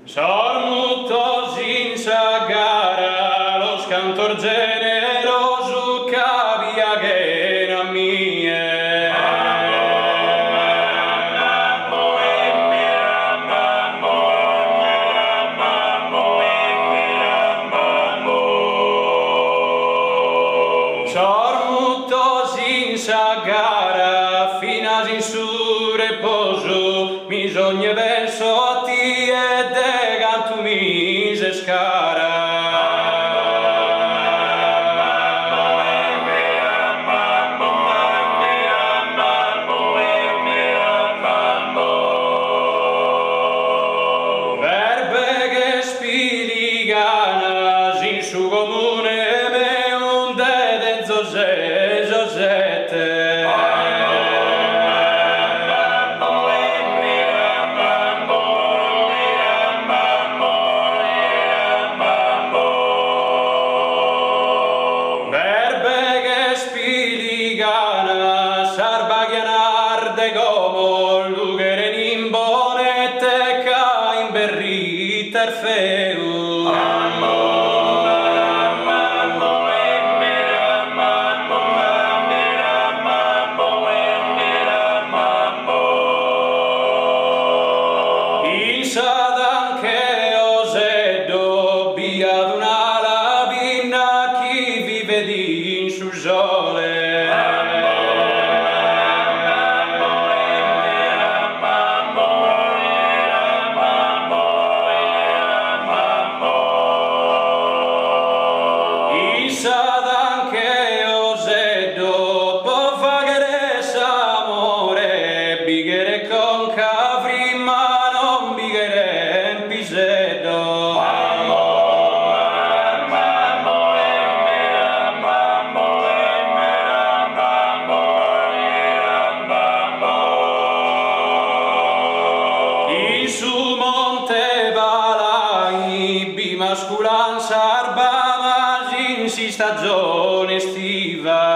Sos mutos in sa gara los canto generosu ca piaghen a mie. Sos mutos in sa gara finas in su reposu mi sogno e penso a tie de cantu mi ses cara. Berbeghes pilicanas in su comune meu nde tenzo ses o sete. Berbeghes pilicanas sas baghianas de como lu cheren in bonete ca in berrita est feu. In sa tanca 'e Oseddo bi at una labina chi vivet in su sole. In sa tanca 'e Oseddo po fagher s'amore bi cheret conca frimma non bi cheren piseddos. In su Monte Palai bi masculan sas bamas in s'istagione estiva.